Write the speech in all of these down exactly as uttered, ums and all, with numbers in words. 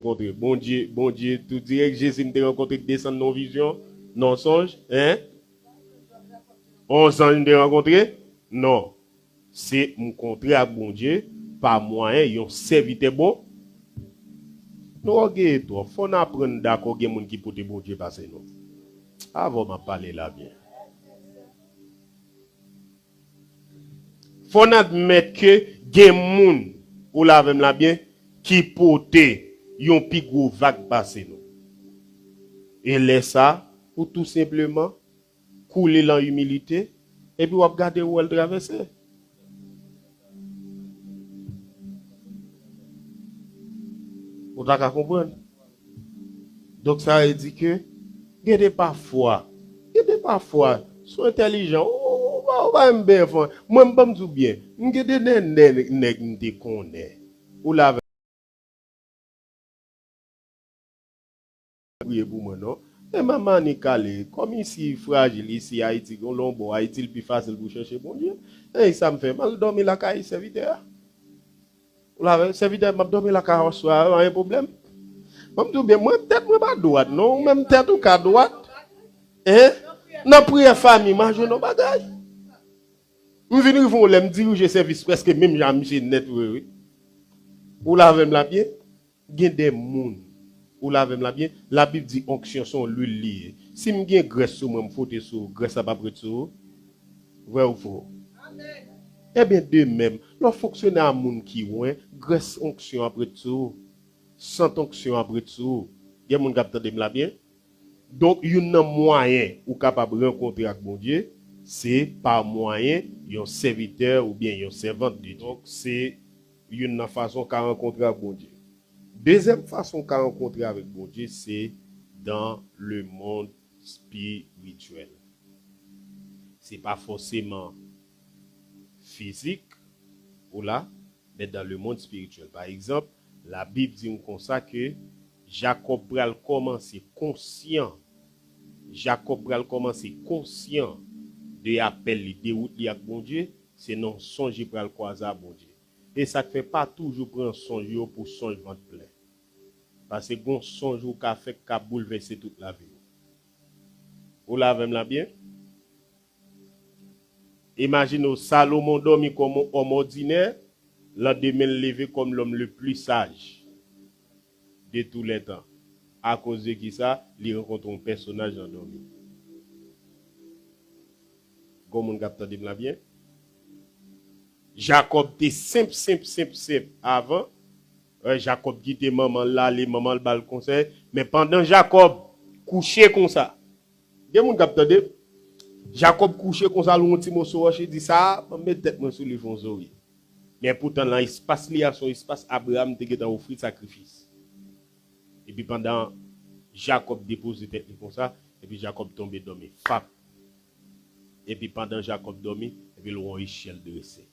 rankontre. Bondye, Bondye, tou dirèk, Jezi m te rankontre k desann nan yon vizyon, nan yon sonj, en? On zanj m te rankontre? Non. Se m kontre ak Bondye pa mwayen yon sèvitè bon. Nou ògeye twòp. Fò n aprann dakò gen moun ki pote Bondye pase nou. Avè w m ap pale la byen. Fò n admèt ke gen moun, ou la avè m la byen, ki pote yon pi gwo vag pase nou. E lè sa, ou tou senpleman koule lan imilite, epi w ap gade w wè l travèse. Ou ta ka konprann? Donk, sa vle di ke gen de pafwa, gen de pafwa, si w entèlijan, ou, ou, ou pa, ou pa menm byen fò. Mwen, m ban m di w byen, m gen de nènè nèg m te konnen. Ou la avè priye pou mwen, non. E manman ni kale, kòm isi frajil, isi Ayiti, gon lonbò, Ayiti l pi fasil pou chèche Bondye. E sa m fè, m al dòmi lakay sèvitè a. Ou la avè m, sèvitè, m ap dòmi lakay ou aswè a, pa gen pwoblèm. Ban m di w byen, mwen, tèt mwen pa dwat, non, ou menm tèt ou ka dwat. En? Nan priyè fanmi, m a jwenn yon bagay. M vin rive yon lè, m dirije sèvis prèske menm jan a misye nèt vre, wi. Ou la avè m la byen? Gen de moun. Ou la avè m la byen? Labib di onksyon se yon lwil li ye. Si m gen grès sou mwen, m fwote sou ou, grès la p ap ret sou ou? Vrè ou fo? Ebyen, de menm, lè w fonksyone a moun ki wen, grès onksyon ap ret sou ou. Sant onksyon ap ret sou ou. Gen moun k ap tande m la byen? Donk, youn nan mwayen ou kapab rankontre ak Bondye, se pa mwayen yon sèvitè oubyen yon sèvant de Dye. Donk, se youn nan fason w ka rankontre ak Bondye. Dezyèm fason w ka rankontre avèk Bondye, se dans le monde spirituel. Se pa fòseman fizik, ou la, men dans le monde spirituel. Pa egzanp, Labib di n konsa ke Jakòb pral kòmanse konsyan. Jakòb pral kòmanse konsyan de apèl li, de wout li ak Bondye, se nan yon sonj li pral kwaze a Bondye. E sa k fè pa toujou pran sonj yo pou sonj vant plen. Paske gon sonj ou ka fè k ka boulvèse tout lavi w. Ou la avè m la byen? Imajine w, Salomon dòmi kòm yon òm òdinè, landemen l leve kòm l'homme le plus sage de tous les temps. Akoz de kisa? Li rankontre yon pèsonaj nan dòmi. Gon moun k ap tande m la byen? Jakòb te senp, senp, senp, senp avan. Wè, Jakòb kite manman l ale, manman l ba l konsèy. Men pandan Jakòb kouche konsa, gen moun k ap tande m? Jakòb kouche konsa, l wè yon ti moso wòch, li di, "Sa a, ban m met tèt mwen sou li, fè yon zòrye." Men poutan, nan espas li a, se yon espas Abraram te gentan ofri sakrifis. Epi pandan Jakòb depoze tèt li konsa, epi Jakòb tonbe dòmi. Fap! Epi pandan Jakòb dòmi, epi l wè yon echèl drese.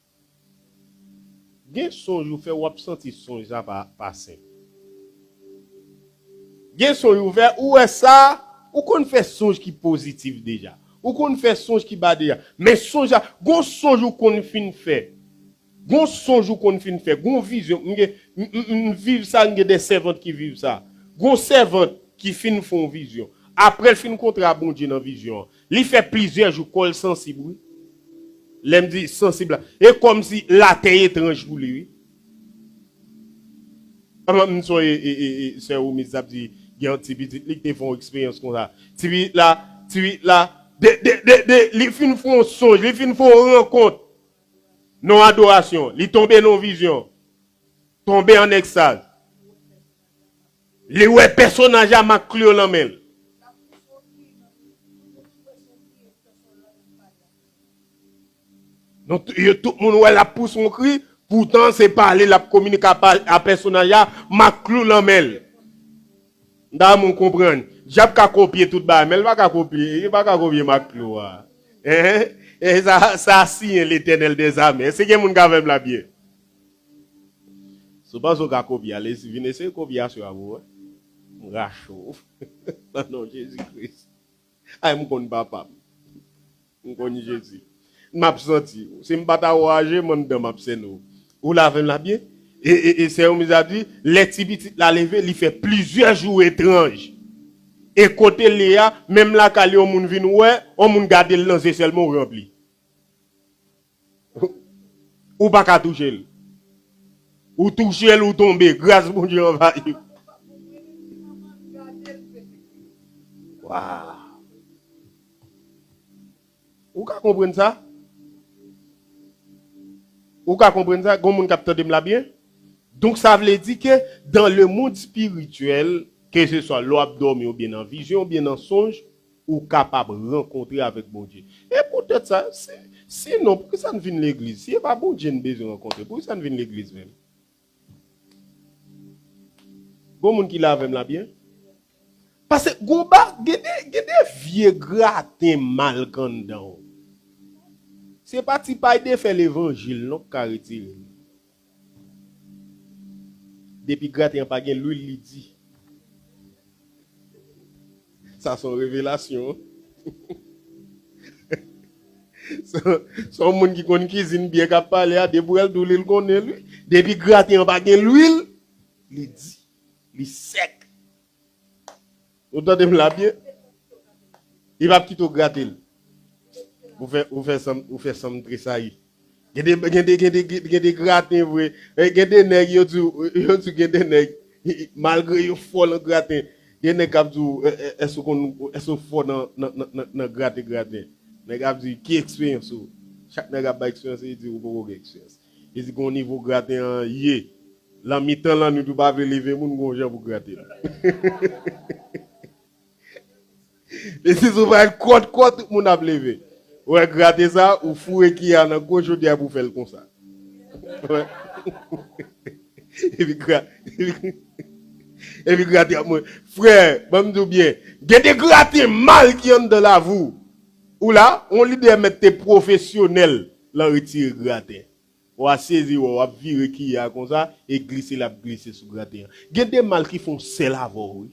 Gen sonj ou fè, w ap santi sonj sa pa, pa senp. Gen sonj ou fè, ou wè sa, ou konn fè sonj ki pozitif deja. Ou konn fè sonj ki ba deja. Men sonj la, gon sonj ou konn fin fè. Gon sonj ou konn fin fè. Gon vizyon. M gen, m, m, m viv sa, m gen de sèvant ki viv sa. Gon sèvant ki fin fè yon vizyon. Apre l fin kontre a Bondye nan vizyon an, li fè plizyè jou kò l sansib, wi. Lè m di sansib la, e kòmsi latè etranj pou li, wi. Kòman m sonje, e, e, e, sè Omis t ap di, gen yon ti pitit li ki te fè yon eksperyans konsa. Ti pitit la, ti pitit la, de, de, de, de, li fin fè yon sonj, li fin fè yon rankont. Nan adorasyon, li tonbe nan yon vizyon. Tonbe an ekstaz. Li wè pèsonaj la mak kle yo nan men l. Donk, yo, tout moun wè l ap pouse yon kri, poutan se pale l ap kominike a, pa, a pèsonaj la, mak klou nan men l. M ta renmen w konprann. Dyab ka kopye tout bagay, men l pa ka kopye, li pa ka kopye mak klou a. Hein? E sa, sa siyen Letènèl dèzame. Èske gen moun k avè m la byen? Si w panse w ka kopye, ale vin eseye kopye aswè a pou w wè. M rache w. Nan non Jezi Kris. Ay, m konn papa m. M konn Jezi. M ap santi w. Si m pa ta anraje, m anndan m ap sènen w. Ou la avè m la byen? E, e, e sè Omiz ap di, lè ti pitit la leve, li fè plizyè jou etranj. E kote l ye a, menm lakay li, yon moun vin wè, yon moun gade l nan zye sèlman, ou ranpli. Ou pa ka touche l. Ou touche l, ou tonbe. Gras Bondye anvayi w. Waw. Ou ka konprann sa? Ou ka konprann sa? Gon moun k ap tande m la byen? Donk, sa vle di ke dans le monde spirituel, ke se swa lè w ap dòmi oubyen nan vizyon oubyen nan sonj, ou kapab rankontre avèk Bondye. E poutèt sa, si, sinon, poukisa n vin legliz? Si e pa Bondye n bezwen rankontre, poukisa n vin legliz menm? Gon moun ki la avè m la byen? Paske gon ba, gen de, gen de vye graten mal k anndan w. Se pa ti pay defè levanjil non k ka retire l. Depi graten an pa gen lwil, li di. Sa se yon revelasyon. Se, se yon moun ki konn kizin byen k ap pale a, depi w wè l tou li l konnen l, wi. Depi graten an pa gen lwil, li di, li sèk. Ou tande m la byen? Li p ap kite w grate l. Ou fè, ou fè sanm, ou fè sanm tresayi. Gen de, gen de, gen de, gen de graten vre. E gen de nèg, yo di w, yo di w gen de nèg, malgre yo fò nan graten, gen nèg k ap di w, e, e, èske w konn, èske w fò nan, nan, nan, nan, nan grate graten? Nèg ap di, ki eksperyans ou? Chak nèg ap bay eksperyans, li di ou poko gen eksperyans. Li di gon nivo graten an ye. Lan mitan lannwit ou pa vle leve moun, gon jan pou grate l. Li di si w pa kòt kòt, tout moun ap leve. Ou wè grate sa, ou foure kiy a nan gwo chodyè pou fè l konsa. Wè. Epi gra-, epi grate ap mwen. Frè, ban m di w byen. Gen de graten mal ki anndan lavi w. Ou la, yon lidè mèt te pwofesyonèl lan retire graten. W a sezi wè w ap vire kiy a konsa e glise l ap glise sou graten an. Gen de mal ki fè yon sèl avè w, wi.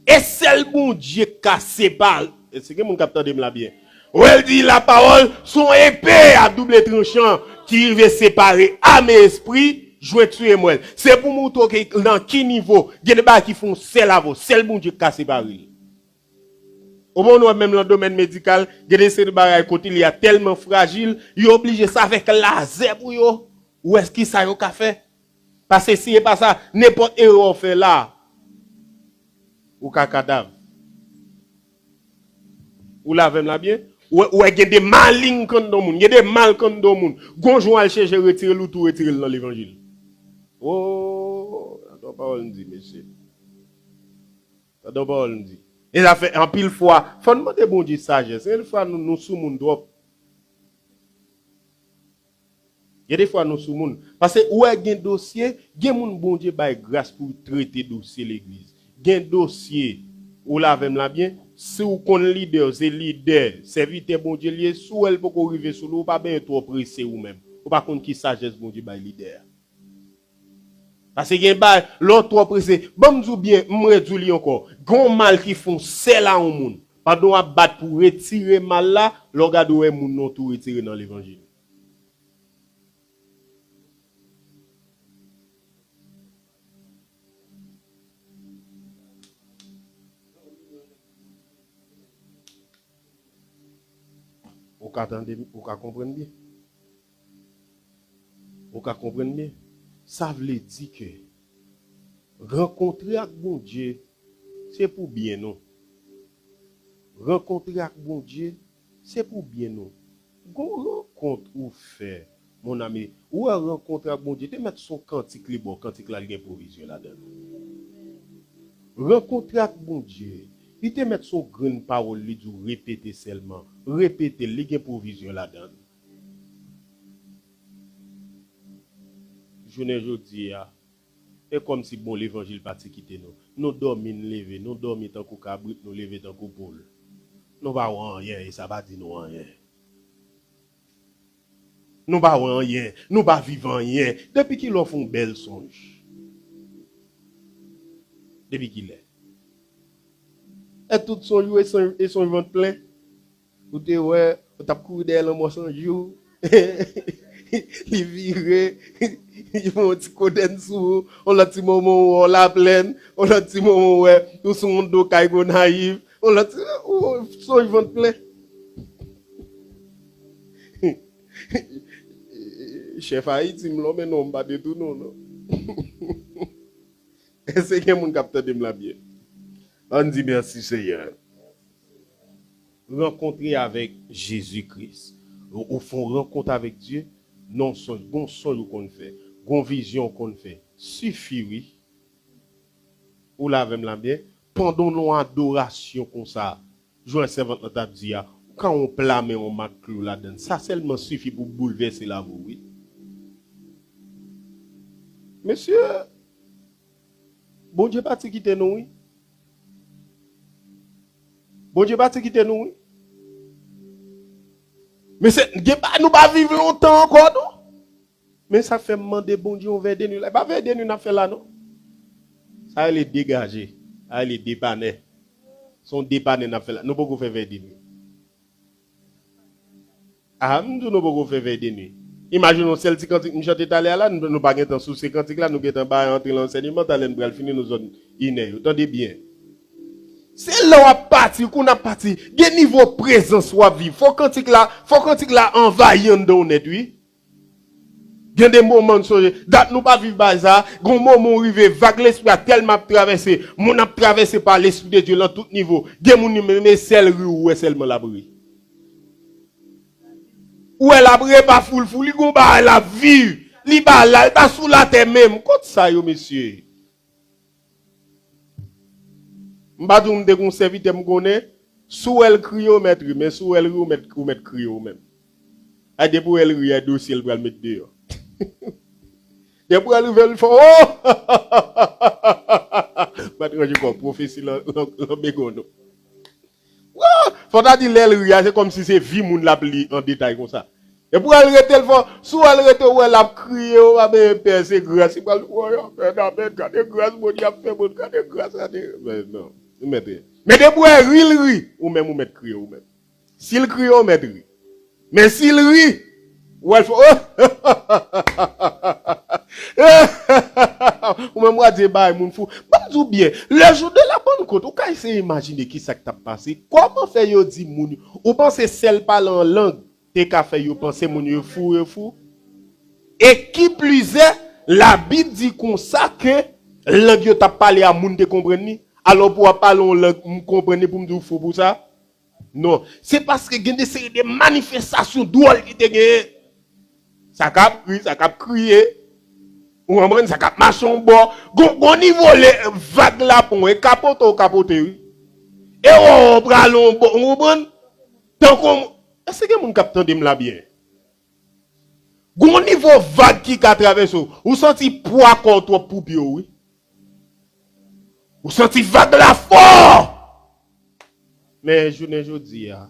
E sèl Bondye k ka separe. Èske gen moun k ap tande m la byen? Wè l di lapawòl se yon epe a double tranchan ki rive separe ame espri, jwenti e mwèl. Se pou moutre w ke nan ki nivo, gen de bagay ki fè yon sèl avè w, sèl Bondye k ka separe l. Ou bon, nou wè menm lan domèn medikal, gen de seri de bagay kote li a tèlman frajil, yo oblije sa avèk lazè pou yo wè kisa yo ka fè. Paske si e pa sa, nenpòt erè w fè la, ou ka kadav. Ou la avè m la byen? Ou wè, ou wè gen de maleng k anndan moun, gen de mal k anndan moun. Gon jou w al chèche retire l, ou tou retire l nan levanjil. O, tande yon pawòl m di, mesye. Tande yon pawòl m di. E sa fè anpil fwa, fò n mande Bondye sajès. Gen de fwa nou, nou sou moun twòp. Gen de fwa nou sou moun. Paske ou wè gen dosye, gen moun Bondye bay gras pou trete dosye legliz. Gen dosye, ou la avè m la byen? Si w konn lidè w, se lidè, sèvitè Bondye l ye, si w wè l poko rive sou li, ou pa benyen twò prese ou menm. Ou pa konn ki sajès Bondye bay lidè a. Paske gen bagay, lè w twò prese, ban m di w byen, m redi w li ankò. Gen yon mal ki fè yon sèl a yon moun. Pandan w ap bat pou retire mal la, lè w gade w wè moun nan w tou retire nan levanjil. Ou ka tande m, ou ka konprann byen. Ou ka konprann byen? Sa vle di ke rankontre ak Bondye, se pou byen nou. Rankontre ak Bondye, se pou byen nou. Gon rankont ou fè, mon ami, ou wè rankontre ak Bondye, te mèt se yon kantik li ba w, kantik la li gen pwovizyon ladan l. Rankontre ak Bondye, li te mèt se yon grenn pawòl li di w repete sèlman. Repete l, li gen pwovizyon ladan l. Jounen jodi a, e kòmsi bon levanjil pa ti kite nou. Nou dòmi, n leve, nou dòmi tankou kabrit, nou leve tankou poul. Nou pa wè anyen, e sa pa di nou anyen. Nou pa wè anyen, nou pa viv anyen. Depi kilè w fè yon bèl sonj? Depi kilè? E tout sonj ou, e sonj, e sonj vant plen? Ou te wè, ou t ap kouri dèyè lanmò san jou. li vire, li fè yon ti kodèn sou ou, yon lòt ti moman ou wè w Laplèn, yon lòt ti moman ou wè ou sou yon do kay Gonayiv, yon lòt ti, ou sonj vant plen. Chèf Ayiti, m lonmen non, m pa detounen w, non. Èske gen moun k ap tande m la byen? Ann di mèsi, Seyè. Rankontre avèk Jezi Kris. Ou, ou fè yon rankont avèk Dye, nan sonj, gon sonj ou konn fè, gon vizyon ou konn fè. Sifi, wi. Ou la avè m la byen? Pandan w nan yon adorasyon konsa, jan sèvant lan t ap di a, ou ka yon pla men yon mak klou ladann. Sa sèlman sifi pou boulvèse lavi w, wi. Mesye, Bondye pati kite nou, wi. Bondye pati kite nou, wi. Mesye, gen pa, nou pa viv lontan ankò, non. Men sa fè m mande Bondye yon vè de nwi la. E pa vè de nwi n ap fè la, non. Sa rele degaje. Sa rele depanè. Se yon depanè n ap fè la. Nou poko fè vè de nwi. A, m di w nou poko fè vè de nwi. Imajine yon sèl ti kantik m chante talè a la, nou, nou pa gentan souse kantik la, nou gentan bay antre nan ansèyman, talè n pral fini, nou zòn inè yo. Tande byen. Se lè w ap pati, kou n ap pati, gen nivo prezans w ap viv. Fò kantik la, fò kantik la anvayi anndan w nèt, wi. Gen de moman n sonje, dat nou pa viv bagay sa, gon moman w rive, vag lespri a tèlman ap travèse, moun ap travèse pa Lespri de Dye lan tout nivo. Gen moun li menm e sèl ri ou wè sèlman l ap ri. Ou wè l ap ri e pa foulfou, li gon bagay l ap viv. Li pa la, li pa sou latè menm. Kot sa yo, mesye? M pa di w m te gon sèvitè m konnen, si w wè l kriye, w mèt ri, men si w wè l ri, w mèt, w mèt kriye ou menm. A depi w wè l ri, a dosye l pral met deyò. Depi w wè l rive, l fè, oh! Mèt ranje kò pwofesi lan, lan, lan begon nou. Wouy! Fò ta di lè l ri a, se kòmsi se vi moun l ap li an detay konsa. Epi w al rete l fò, si w al rete w wè l ap kriye, w pa bezwen pè, se gras. Li pral, woy, amèn, amèn, gade gras Bondye ap fè moun, gade gras, gade. Men non, ou mèt ri. Men depi w wè ri l ri, ou menm ou mèt kriye ou menm. Si l kriye, ou mèt ri. Men si l ri, ou wè l fè, oh! Ou menm w a di bay moun fou. Ban m di w byen, le jou de la Pannkot, ou ka eseye imajine kisa k t ap pase. Kòman fè yo di moun yo, ou panse sèl pale an lang te ka fè yo panse moun yo fou, yo fou? E ki plizyè, Labib di konsa ke lang yo t ap pale a moun te konprann li. Alò pou w ap pale yon lang, m konprann li pou m di w fou pou sa? Non, se paske gen de seri de manifestasyon dwòl ki te genyen. Sa k ap ri, sa k ap kriye. Ou konprann? Sa k ap mache yon bò. Gon, gon nivo le vag la pran w, e kapote w kapote, wi. E w pral yon bò, ou konprann? Tankou, èske gen moun k ap tande m la byen? Gon nivo vag ki ka travèse w. Ou santi pwa kò w twòp pou pye w, wi. Ou santi vag la fò! Men jounen jodi a,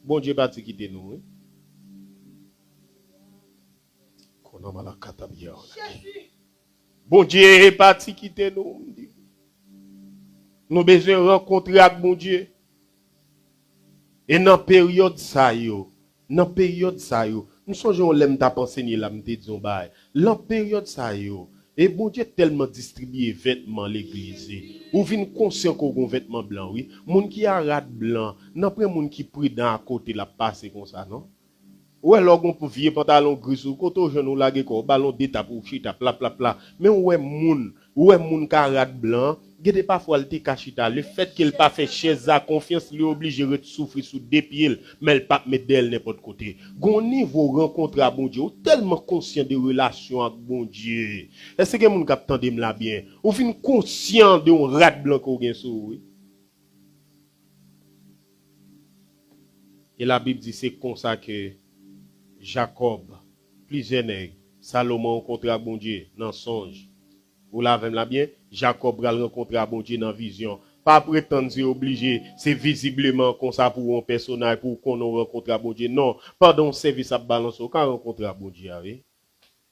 Bondye pati kite nou, wi. Konan malakata bya w la. Bondye pati kite nou, m di. Nou bezwen rankontre ak Bondye. E nan peryòd sa yo, nan peryòd sa yo, m sonje yon lè m t ap ansenye la, m te di yon bagay. Lan peryòd sa yo, e Bondye tèlman distribiye vètman legliz, ou vin konsyan ke w gon vètman blan, wi. Moun ki a rad blan, nan pran moun ki pridan akote l ap pase konsa, non? Ou wè lè w gon vye pantalon gri sou, kote w jwenn ou lage kò w, ba l yon de tap ou chita, pla, pla, pla. Men ou wè moun, ou wè moun ka rad blan, gen de pafwa l te ka chita. Lefètke l pa fè chèz la konfyans, li oblije ret soufri sou de pye l, men l p ap met dèyè l nenpòt kote. Gon nivo rankontre a Bondye, ou tèlman konsyan de relasyon ak Bondye. Èske gen moun k ap tande m la byen? Ou vin konsyan de yon rad blan ke w gen sou ou, wi. E Labib di se konsa ke Jakòb, plizyè nèg, Salomon rankontre ak Bondye nan sonj. Ou la avè m la byen? Jakòb pral rankontre ak Bondye nan vizyon. Pa pretann se oblije, se vizibleman konsa pou w yon pèsonaj, pou w konnen w rankontre ak Bondye. Non, pandan yon sèvis ap balanse, w ka rankontre ak Bondye a, wi.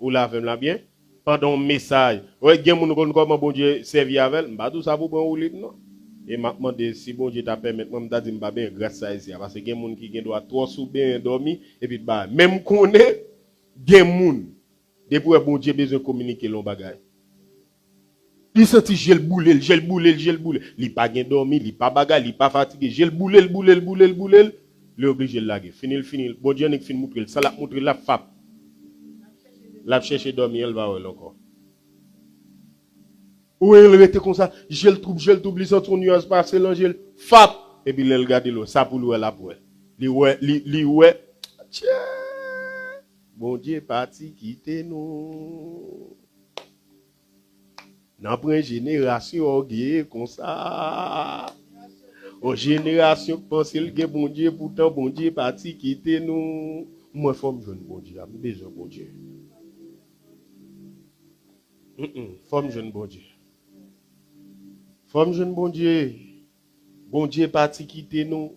Ou la avè m la byen? Pandan yon mesaj. Ou wè, gen moun ou konn kòman Bondye sèvi avè l? M pa di w sa pou pran woulib, non. E m ap mande si Bondye ta pèmèt mwen, m ta di m pa benyen gras sa isi a. Paske gen moun ki gen dwa twò sou benyen dòmi, epi t ba. Men m konnen, Gen moun, depi w wè Bondye bezwen kominike l yon bagay, li santi je l boule l, je l boule l, je l boule l. Li pa gen dòmi, li pa bagay, li pa fatige. Je l boule l, boule l, boule l, boule l. Li oblije l lage. Fini l fini. Bondye annik fin moutre l. Sa l ap moutre l la, fap. L ap chèche dòmi an, l pa wè l ankò. Wi, l rete konsa, je l twoub, je l twoub, li santi yon niyaj pase nan je l, fap! Epi lè l gade lwen, sa pou l wè, l ap wè. Li wè, li, li wè, tchè! Bondye pati kite nou. Nan pran jenerasyon ògeye konsa. Yon jenerasyon k panse l gen Bondye, poutan Bondye pati kite nou. Mwen, fò m jwenn Bondye a, m bezwen Bondye. Mm, mm, fò m jwenn Bondye. Fò m jwenn Bondye. Bondye pati kite nou.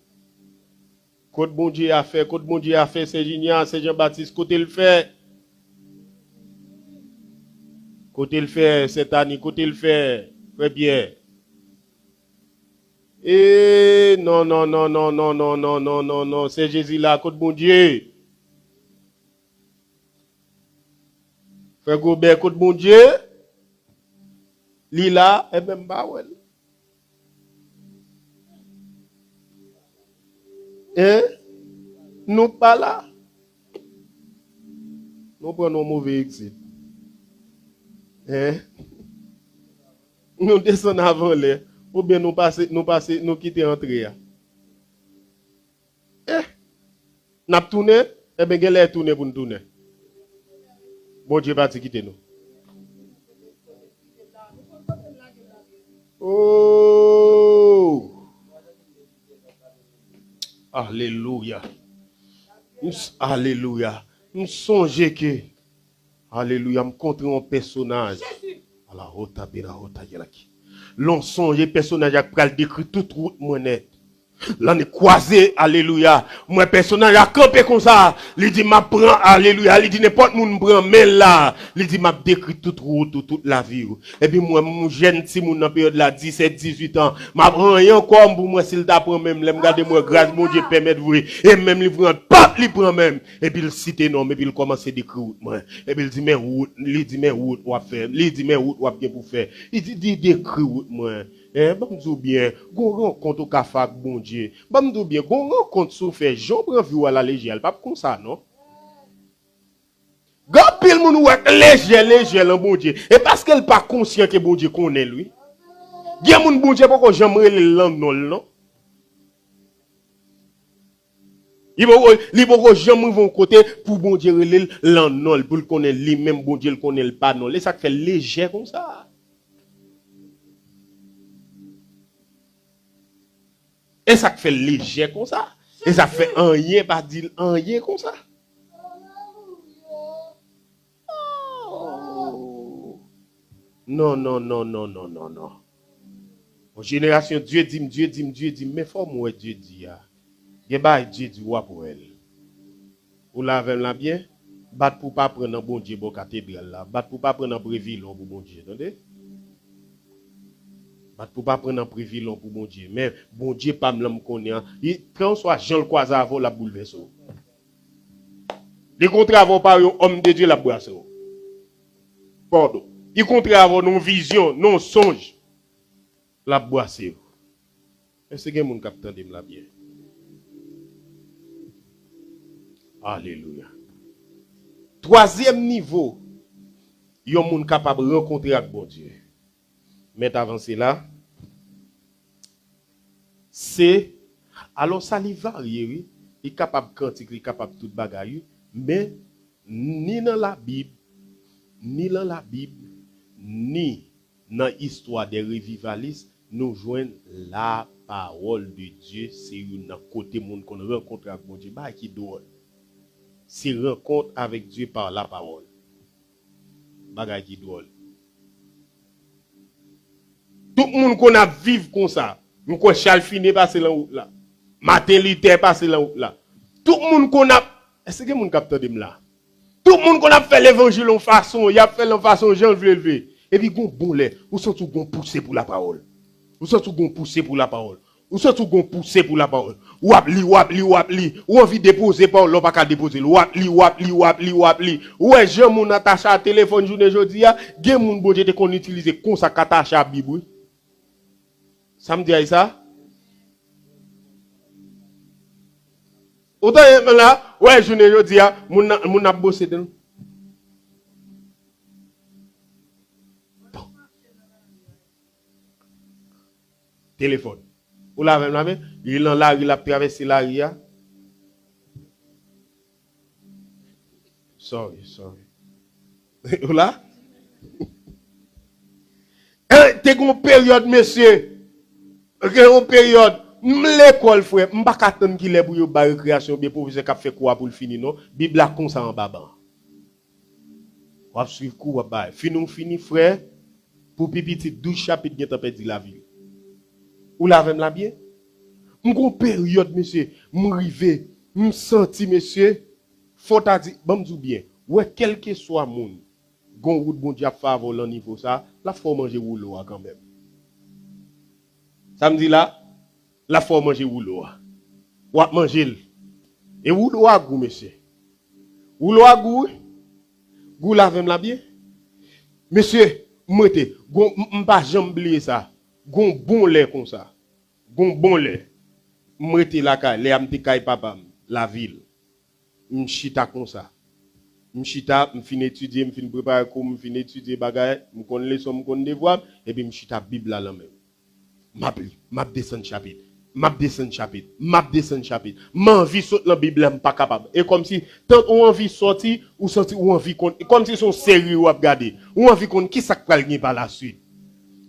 Kot Bondye a fè? Kot Bondye a fè? Sè Jinya, Sè Janbatis, kote l fè? Kote l fè, Sè Tani? Kote l fè, Frè Pyè? E non, non, non, non, Sè Jezi la, kot Bondye? Frè Gobè, kot Bondye? Li la, enben m pa wè l. Hein? Nou pa la. Nou pran yon move egzit. Hein? Nou desann avan lè. Oubyen nou pase, nou pase, nou kite antre a. Eh! N ap tounen? Enben, gen lè tounen pou n tounen. Bondye pati kite nou. Oh! Alelouya. M s-, alelouya. M sonje ke Alelouya, m kontre yon pèsonaj. Ala hota bera hota yelaki. Lè w sonje pèsonaj la k pral dekri tout wout mwen nèt. Lè n kwaze, alelouya. M wè pèsonaj la kanpe konsa. Li di, "M ap pran," alelouya. Li di, "Nenpòt moun m pran men l la." Li di, "M ap dekri tout wout ou, tout lavi w." Epi m wè yon jèn timoun nan peryòd la, disèt, dizuit an. M ap ranyen ankò m pou m wè si l ta pran men m. Lè m gade, m wè gras Bondye pèmèt vre. E menm li pran, pap, li pran men m. Epi l site non m, epi l kòmanse dekri wout mwen. Epi l di, "Men wout," li di, "Men wout w ap fè." Li di, "Men wout w ap gen pou fè." Li di, di, "Dekri wout mwen." Hein, ban m di w byen, gon rankont ou ka fè ak Bondye. Ban m di w byen, gon rankont si w fè, jan w pran vi w a la lejè a, l p ap konsa non. Gen anpil moun ou wè k lejè, lejè nan Bondye. E paske l pa konsyan ke Bondye konnen l, wi. Gen moun Bondye poko janm rele l nan non l, non. Li poko, li poko janm rive yon kote pou Bondye rele l lan non l, pou l konnen li menm Bondye l konnen l pa non l. E sa k fè l lejè konsa. E sa k fè l lejè konsa. E sa k fè anyen pa di l anyen konsa. Oh. Non, non, non, non, non, non, non. Yon jenerasyon Dye di m, Dye di m, Dye di m, men fò m wè Dye di a. Gen bagay Dye di w ap wè l. Ou la avè m la byen? Bat pou pa pran nan Bondye bò katedral la. Bat pou pa pran nan Previlon pou Bondye, tande? Bat pou pa pran nan Previlon pou Bondye. Men Bondye pa m lan m konnen an. Li, kèlkanswa jan l kwaze avè w, l ap boulvèse w. Li kontre avè w pa yon òm de Dye, l ap brase w. Padon. Li kontre avè w nan yon vizyon, nan yon sonj, l ap brase w. Èske gen moun k ap tande m la byen? Alelouya. Twazyèm nivo yon moun kapab rankontre ak Bondye. Mèt avanse la. Se, alò sa li varye, wi. Li kapab kantik, li kapab tout bagay, wi. Men, ni nan Labib, ni nan Labib, ni nan istwa dè revivalis, nou jwenn la pawòl de Dye se youn nan kote moun konn rankontre ak Bondye. Bagay ki dwòl. Se rankont avèk Dye pa la pawòl. Bagay ki dwòl. Tout moun konn ap viv konsa. M kwè Chalfine pase lan wout la. Maten Litè pase lan wout la. Tout moun konn ap, èske gen moun k ap tande m la? Tout moun konn ap fè levanjil yon fason, y ap fè l yon fason jan l vle l vle. Epi gon bon lè, ou santi w gon pouse pou lapawòl. Ou santi w gon pouse pou lapawòl. Ou santi w gon pouse pou lapawòl. W ap li, w ap li, w ap li. Ou anvi depoze pawòl la, w pa ka depoze l. W ap li, w ap li, w ap li, w ap li. Ou wè jan moun atache a telefòn jounen jodi a? Gen moun Bondye te konn itilize konsa k atache a Bib, wi. Sa m di a, e sa? Ou tande m la, wè jounen jodi a, moun nan, moun nan ap bwose dan l. Telefòn. Ou la avè m la, men li nan lari, l ap travèse lari a. Sorry, sorry. Ou la? Eh, te gen yon peryòd, mesye. Te gen yon peryòd. M lekòl, frè. M pa ka tann kilè pou yo bay rekreyasyon oubyen pwofesè k ap fè kou a pou l fini, non. Bib la konsa anba ban. W ap swiv kou, w ap bay. Fini ou fini, frè, pou pi piti, douz chapit gentan pèdi lavi l. Ou la avè m la byen? M gon peryòd, mesye, m rive, m santi, mesye, fò w ta di, ban m di w byen, wè, kèlkeswa moun, gon wout Bondye ap fè avè w lan nivo sa, l ap fè w manje woulo a kanmenm. Sa m di la, l ap fè w manje woulo a. W ap manje l. E woulo a gou, mesye. Woulo a gou, wi. Gou l avè m la byen. Mesye, m rete. Gon, m, m pa janm bliye sa. Gon bon lè konsa. Gon bon lè. M rete lakay, lè a m te kay papa m, lavil. M chita konsa. M chita, m fin etidye, m fin prepare kou m, m fin etidye bagay, m konn leson, m konn devwa m, epi m chita Bib la lan men m. M ap li, m ap desann chapit, m ap desann chapit, m ap desann chapit. M anvi sot lan Bib la, m pa kapab. E kòmsi, tan ou anvi sòti, ou santi ou anvi konn, e kòmsi se yon seri w ap gade. Ou anvi konn kisa k pral gen pa la swit.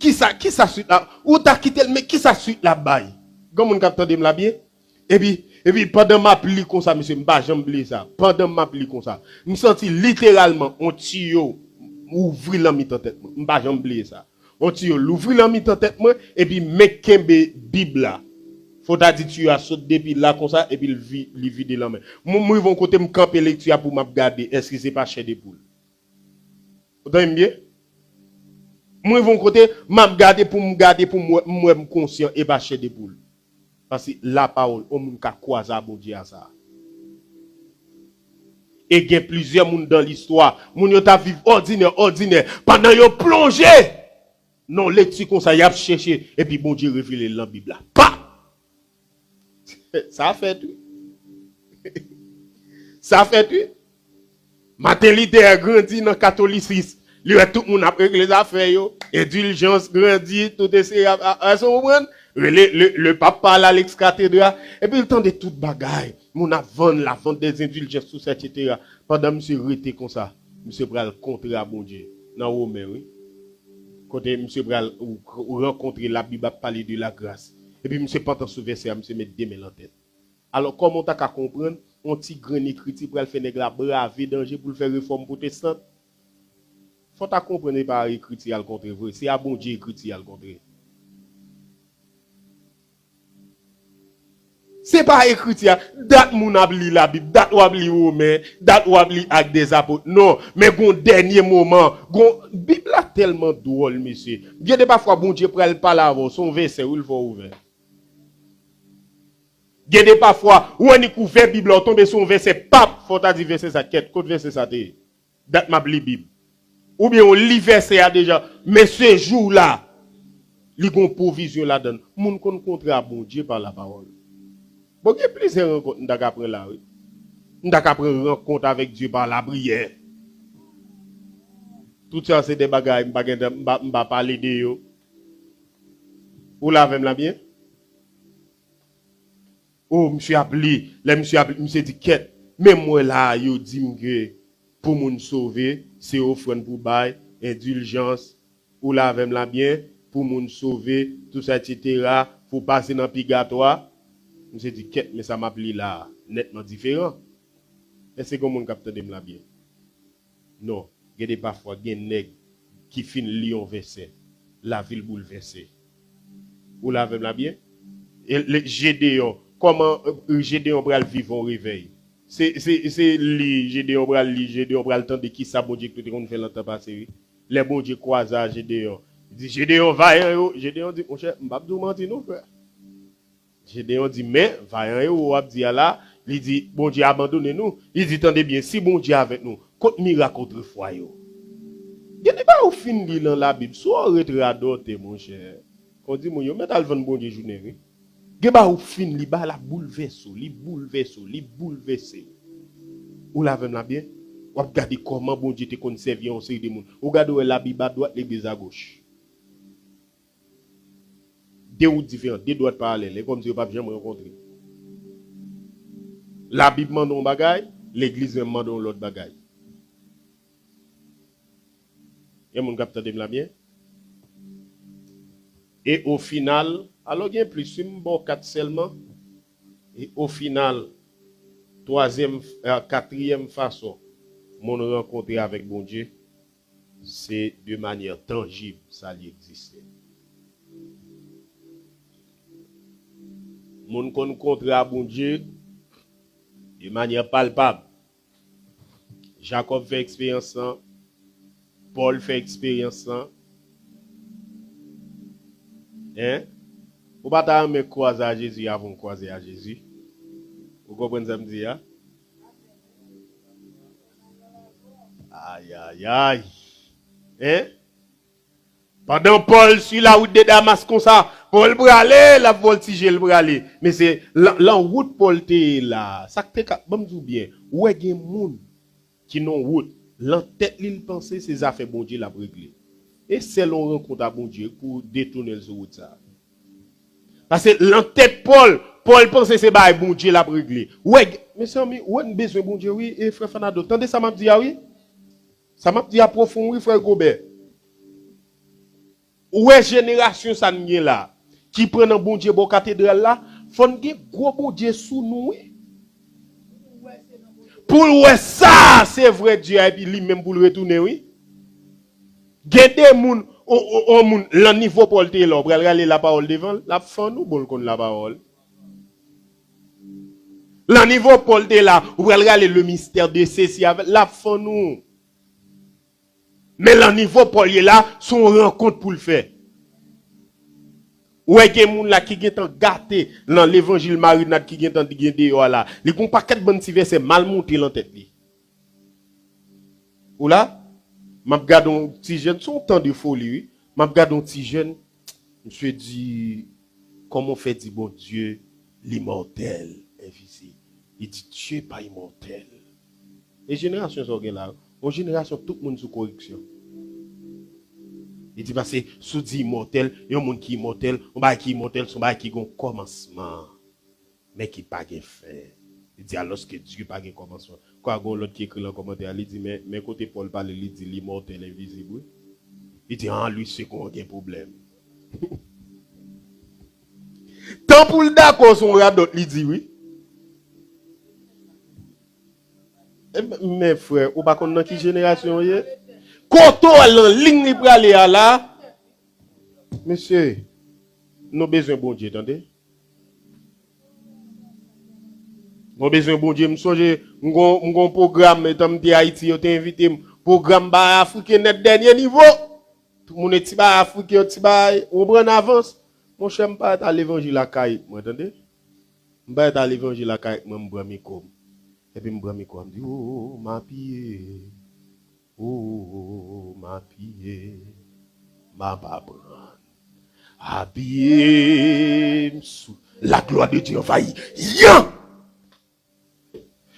Kisa, kisa swit la, ou ta kite l, men kisa swit la bay? Gen moun k ap tande m la byen? Epi, epi pandan m ap li konsa, mesye, m pa janm bliye sa. Pandan m ap li konsa, m santi literalman yon tiyo ouvri lan mitan tèt mwen. M pa janm bliye sa. Yon tiyo louvri lan mitan tèt mwen, epi men kenbe Bib la. Fò ta di tiyo a sot depi la konsa, epi l vi-, li vide lan men. Mwen, m rive yon kote, m kanpe lekti a pou m ap gade, èske se pa chè de poul. Ou tande m byen? M rive yon kote, m ap gade pou m gade pou m wè, m wè m konsyan e pa chè de poul. Paske lapawòl, yon moun ka kwaze a Bondye a sa. E gen plizyè moun dan listwa, moun yo t ap viv òdinè, òdinè, pandan yo plonje nan lekti konsa, y ap chèche, epi Bondye revele l nan Bib la. Pa! Sa fèt, wi. Sa fèt, wi. Maten Litè grandi nan katolisism. Li wè tout moun ap regle zafè yo. Endiljans grandi, tout eseye ap, a, a, èske w konprann? Rele le, le pape parle à l'ex cathedra. Epi l tande tout bagay. Moun ap vann, la vente des indulgences, tout sa, et cetera. Pandan misye rete konsa, misye pral kontre a Bondye. Nan Women, wi. Kote misye pral rankontre, Labib ap pale de la grâce. Epi misye pantan sou vèsè a, misye met de men lan tèt. Alò, kòman w ta ka konprann yon ti grenn ekriti pral fè nèg la brave danje pou l fè refòm pwotestan? Fò w ta konprann se pa ekriti a l kontre vre, se a Bondye ekriti a l kontre. Se pa ekriti a, dat moun ap li Labib, dat w ap li Women, dat w ap li Actes des Apôtres. Non, men gon dènye moman, gon, Bib la tèlman dwòl, mesye. Gen de pafwa Bondye pral pale avè w, se yon vèsè, wi, l fè w ouvè. Gen de pafwa, ou annik ouvè Bib la, ou tonbe sou yon vèsè, pap, fò w ta di vèsè sa, kèt, kot vèsè sa te ye? Dat m ap li Bib. Oubyen ou li vèsè a deja, men se jou la, li gon pwovizyon ladan l. Moun konn kontre a Bondye pa lapawòl. Bon, gen plizyè rankont m ta ka pran la, wi. M ta ka pran rankont avèk Dye pa lapriyè. Tout sa se de bagay m pa gen tan, m pa, m pa pale de yo. Ou la avè m la byen? O, misye ap li. Lè misye ap li, misye di, kèt, men m wè la a, yo di m ke pou moun sove, se ofrann pou bay, endiljans, ou la avè m la byen, pou moun sove, tout sa, et cetera, pou pase nan pigatwa. Misye di, kèt, men sa m ap li la a, nètman diferan. Èske gen moun k ap tande m la byen? Non. Gen de pafwa, gen nèg ki fin li yon vèsè, lavi l boulvèse. Ou la avè m la byen? E le, Jedeyon, kòman, euh, Jedeyon pral viv yon revèy? Se, se, se li, Jedeyon pral li, Jedeyon pral tande kisa Bondye te konn fè nan tan pase, wi. Lè Bondye kwaze a Jedeyon, li di, Jedeyon vayan yo, Jedeyon di, monchè, m p ap di w manti non, frè. Jedeyon di, men, vayan ewo w ap di a la, li di, Bondye abandone nou. Li di, tande byen, si Bondye avèk nou, kot mirak otrefwa yo? Gen de bagay ou fin li nan Labib, si w ret radòtè, monchè, kon di moun yo, mèt al vann Bondye jounen, wi. Gen bagay ou fin li, bagay la boulvèse w, li boulvèse w, li boulvèse w. Ou la avè m la byen? W ap gade kòman Bondye te konn sèvi yon seri de moun. Ou gade, w wè Labib adwat, legliz agoch. De wout diferan, de dwat paralèl, e kòmsi yo p ap janm rankontre. Labib mande yon bagay, legliz menm mande yon lòt bagay. Gen moun k ap tande m la byen? E o final, alò gen plis, si m ba w kat sèlman, e o final, twazyèm, eh, katriyèm fason moun rankontre avèk Bondye, se de manyè tanjib sa li egziste. Moun konn kontre a Bondye de manyè palpab. Jakòb fè eksperyans lan, Pòl fè eksperyans lan. Hein? Ou pa ta renmen kwaze a Jezi avan w kwaze a Jezi? Ou konprann sa m di a? Ayayay! Hein? Pandan Pòl sou lawout de Damas konsa, Pòl prale, l ap vòltije, l prale. Men se lan, lan wout Pòl te ye la, sa k te ka, ban m di w byen, ou wè gen moun ki nan wout, lan tèt li, l panse se zafè Bondye l ap regle. E sèl yon rankont a Bondye pou detounen l sou wout sa a. Paske lan tèt Pòl, Pòl panse se bagay Bondye l ap regle. Ou wè, mezanmi, ou wè n bezwen Bondye, wi, e frè Fanado. Tande sa m ap di a, wi. Sa m ap di a pwofon, wi, frè Gobè. Ou wè jenerasyon sa n gen la, ki pran nan Bondye bò katedral la, fò n gen gwo Bondye sou nou, wi. Pou l wè sa se vrè Dye a, epi li menm pou l retounen, wi. Gen de moun, on, on, on moun, lan nivo Pòl te ye la, ou pral rale lapawòl devan l, l ap fann ou, bon, l konn lapawòl. Lan nivo Pòl te la, ou pral rale le mystère de ceci avè l, l ap fann ou. Men lan nivo Pòl ye la, se yon rankont pou l fè. Ou wè gen moun la ki gentan gate lan levanjil marinad ki gentan gen deyò a la. Li gon pakèt bann ti vèsè mal monte lan tèt li. Ou la? M ap gade yon ti jèn, se yon tan de foli, wi. M ap gade yon ti jèn, misye di, kòman w fè di Bondye l imòtèl, envizib? Li di, Dieu pa imòtèl. E jenerasyon sa w gen la, yon jenerasyon tout moun sou koreksyon. Li di, paske si w di imòtèl, yon moun ki imòtèl, yon bagay ki imòtèl, se yon bagay ki gen yon kòmansman, men ki pa gen fen. Li di, alòske Dye pa gen kòmansman. Kwa gen yon lòt ki ekri lan kòmantè a, li di, men, men kote Pòl pale, li di, l imòtèl, envizib, wi. Li di, an, li se kon gen pwoblèm. Tan pou l dakò se yon radòt li di, wi. E men, men frè, ou pa konn nan ki jenerasyon w ye? Kote w al lan liy li prale a la? Mesye, nou bezwen Bondye, tande. Nou bezwen Bondye. M sonje, m gon, m gon pwogram, etan m te Ayiti, yo te envite m. Pwogram bay afriken nèt dènye nivo. Tout moun e ti bagay afriken, ti bagay, ou pran avans. Monchè, m parèt al levanjil ak kayèt mwen, tande. M parèt al levanjil ak kayèt mwen, m pran mikwo m. Epi m pran mikwo a, m di, o, m apiye, o, m apiye, m ap aprann apiye m sou la glwa de Dye anvayi. Yan!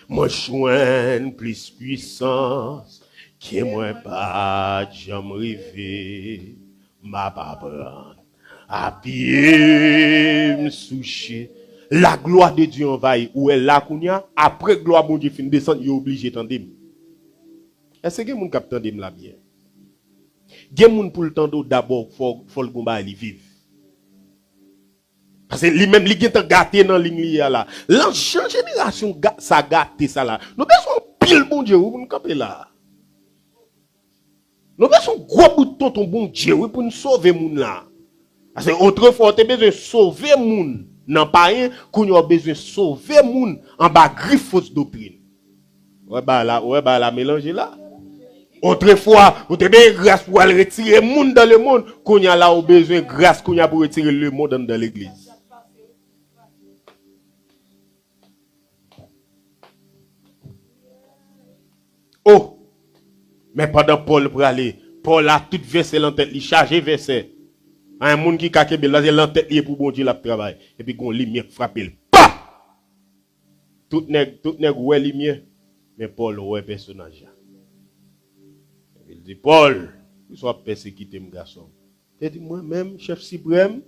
Mwen jwenn plis pwisans ke mwen pa t janm reve. M ap aprann apiye m sou che. La glwa de Dye anvayi. Ou wè la kounye a, apre glwa Bondye fin desann, yo oblije tande m. Èske gen moun k ap tande m la byen? Gen moun pou l tande w dabò, fò, fò l gon bagay li viv. Paske li menm, li gentan gate nan liy li ye a la. Lan jan jenerasyon ga-, sa gate sa la. Nou bezwen anpil Bondye, wi, pou n kanpe la. Nou bezwen gwo bout tonton Bondye, wi, pou n sove moun la. Paske otrefwa, w te bezwen sove moun nan payen, kounye a w bezwen sove moun anba grif fos doktrin. Ou wè bagay la, ou wè bagay la melanje la. Otrefwa, ou te benyen gras pou al retire moun dan lemonn. Kounye a la, ou bezwen gras kounye a pou retire lemonn anndan legliz. O! Men pandan Pòl prale, Pòl a tout vèsè lan tèt li, chaje vèsè. A, yon moun ki ka kenbe l, paske lan tèt li e pou Bondye l ap travay. Epi gon limyè k frape l. Pa! Tout nèg, tout nèg wè limyè, men Pòl wè pèsonaj la. Epi l di, Pòl, poukisa w ap pèsekite m, gason? Te di, mwen menm, chèf siprèm?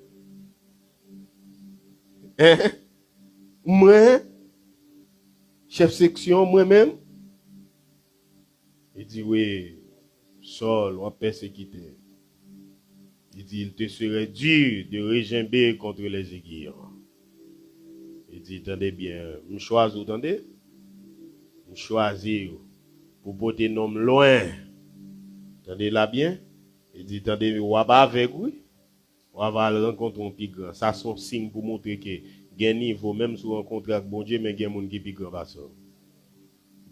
Hein? Mwen? Chèf seksyon, mwen menm? Li di, wi, Sòl, w ap pèsekite. Li di, il te serait dur de regimber contre les aiguillons. Li di, tande byen, m chwazi w, tande? M chwazi w pou pote non m lwen. Tande la byen? Li di, tande, w ap avèg, wi. W ap al rankontre yon pi gran. Sa se yon siy pou montre ke gen nivo, menm si w rankontre ak Bondye, men gen moun ki pi gran pase w.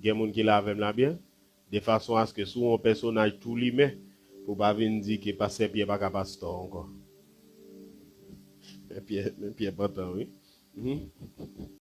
Gen moun ki la avè m la byen? De fason aske si w yon pèsonaj tou limen, pou w pa vin di ke pastè Pyè pa ka pastè ankò. Men Pyè, men Pyè pantan, wi. Mhm.